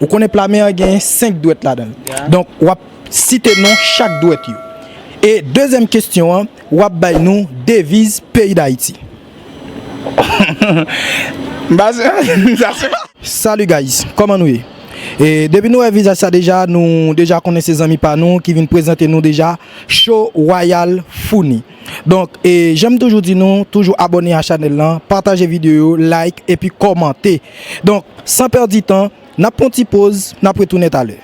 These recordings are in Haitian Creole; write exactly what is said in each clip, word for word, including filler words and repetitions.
Ou konnen pla men an gen senk dwèt ladan l. Donk, w ap site non chak dwèt yo. E dezyèm kesyon an, w ap bay nou deviz peyi Dayiti. M pa si, m pa si. Salut guys, kòman nou ye? E depi nou wè vizaj sa deja, nou deja konnen se zanmi pa nou ki vin prezante nou deja, Cho Wayal Founi. Donk, e jan m toujou di nou, toujou abòne a chanèl lan, pataje videyo yo, like, epi kòmante. Donk, san pèdi tan, n ap pran yon ti poz, n ap retounen talè.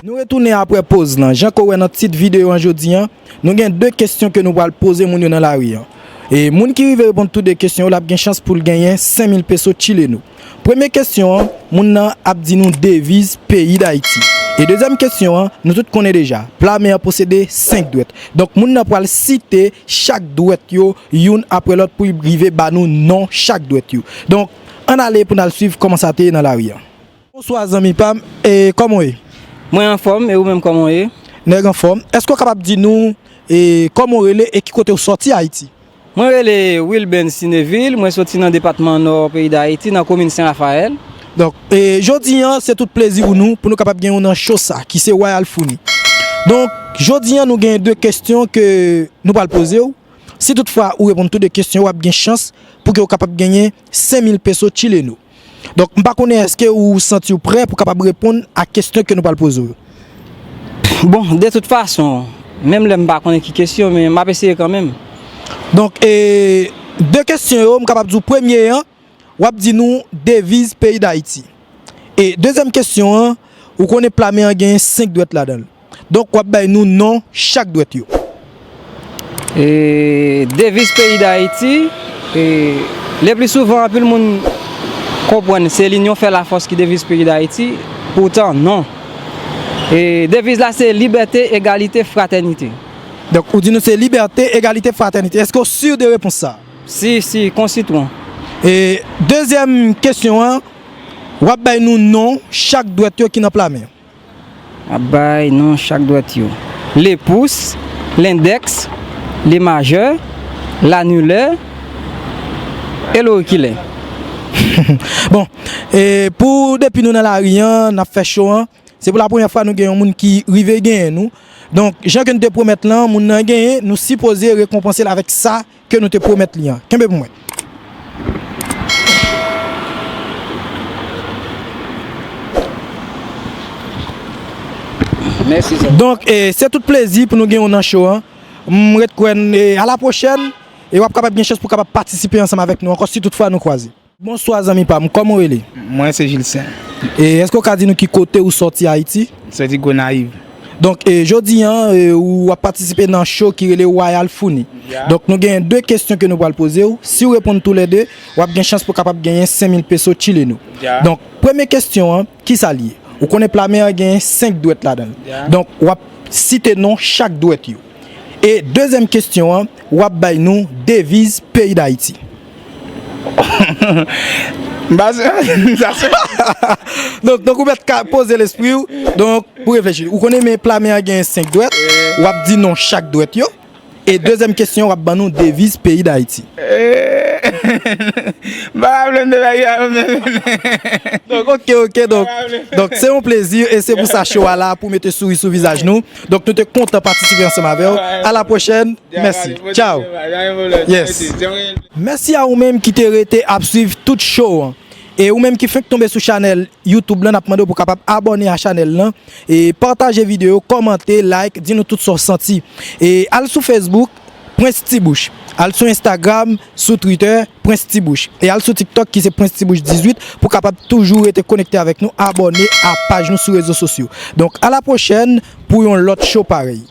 Nou retounen apre poz lan. Jan ke w wè nan tit videyo an jodi an, nou gen de kesyon ke nou pral poze moun yo nan lari an. E moun ki rive reponn tou de kesyon yo, l ap gen chans pou l genyen senk mil peso chileno. Premye kesyon an, moun nan ap di nou deviz peyi Dayiti. E dezyèm kesyon an, nou tout konnen deja, pla men an posede senk dwèt. Donk, moun nan pral site chak dwèt yo, youn apre lòt, pou l rive ba nou non chak dwèt yo. Donk, ann ale pou n al swiv kòman sa te ye nan lari an. Bonswa, zanmi pa m. E, kòman w ye? Mwen anfòm, e ou menm, kòman w ye? Nèg anfòm. Èske w kapab di nou, e, kòman w rele e ki kote w sòti Ayiti? Mwen rele Wilben Sinevil, mwen soti nan depatman Nò peyi Dayiti, nan komin Sen Rafayèl. Donk, e, jodi an, se tout plezi pou nou, pou nou kapab gen w nan cho sa, ki se Wayal Founi. Donk, jodi an, nou gen de kesyon ke nou pral poze w. Si toutfwa ou reponn tou de kesyon, w ap gen chans pou ke w kapab genyen senk mil peso chileno. Donk, m pa konnen èske ou santi w prè pou kapab reponn a kesyon ke nou pral poze w yo. Bon, de tout fason, menm lè m pa konnen ki kesyon, men m ap eseye kanmenm. Donk, e, de kesyon yo, m kapab di w premye an, w ap di nou deviz peyi Dayiti. E dezyèm kesyon an, ou konnen pla men an genyen senk dwèt ladan l. Donk, w ap bay nou non chak dwèt yo. E, deviz peyi Dayiti, e, le pli souvan, anpil moun konprann se Linyon fè lafòs ki deviz peyi Dayiti, poutan, non. E, deviz la se libète, egalite, fratènite. Donk, ou di nou se libète, egalite, fratènite. Èske w si de repons sa? Si, si, konsitwon. E, dezyèm kesyon an, w ap bay nou non chak dwèt yo ki nan pla men an. Ap bay non chak dwèt yo. Le pouce, l'index, le majeur, l'annulaire et l'auriculaire. Bon, e pou depi nou nan lari an, n ap fè cho an, se pou la premyè fwa nou gen yon moun ki rive genyen nou. Donk, jan ke n te pwomèt lan, moun nan genyen, nou sipoze rekonpanse l avèk sa ke nou te pwomèt li an. Kenbe pou mwen. Mèsi, sè. Donk, e, se tout plezi pou nou gen w nan cho an. M ret kwè n, e, a la pwochèn, e w ap kapab gen chans pou kapab patisipe ansanm avèk nou ankò si toutfwa nou kwaze. Bonswa, zanmi pa m, kòman w rele? Mwen se Jilsen. E èske w ka di nou ki kote ou sòti Ayiti? Sòti Gonayiv. Donk, e, jodi an, e, ou ap patisipe nan cho ki rele Wayal Founi. Ya. Donk, nou genyen de kesyon ke nou pral poze w. Si w reponn tou lè de, w ap gen chans pou kapab genyen senk mil peso chileno. Ya. Donk, premye kesyon an, kisa l ye? Ou konnen pla men an genyen senk dwèt ladan l. Ya. Donk, w ap site non chak dwèt yo. E dezyèm kesyon an, w ap bay nou deviz peyi Dayiti. M pa si, m pa si. Donk, donk ou mèt ka poze lespri w. Donk, pou reflechi. Ou konnen men pla men an gen senk dwèt. W ap di non chak dwèt yo. E dezyèm kesyon, w ap ban nou deviz peyi Dayiti. Eh, m pa ka vle m te bay yo a menm. Donk, oke, oke, donk, donk, se yon plezi e se pou sa cho a la pou mete souri sou vizaj nou. Donk, nou te kontan patisipe ansanm avè w. A la pwochèn. Mèsi. Tchao. Yes. Mèsi a ou menm ki te rete ap swiv tout cho an. E ou menm ki fenk tonbe sou chanèl YouTube lan, n ap mande w pou kapab abòne a chanèl lan. E pataje videyo, kòmante, like, di nou tout sa w santi. E al sou Facebook, Prince Tibouche. Al sou Instagram, sou Twitter, Prince Tibouche. E al sou TikTok ki se Prince Tibouche dizuit pou kapab toujou rete konekte avèk nou, abòne a paj nou sou rezo sosyo. Donk, a la pwochèn pou yon lòt cho parèy.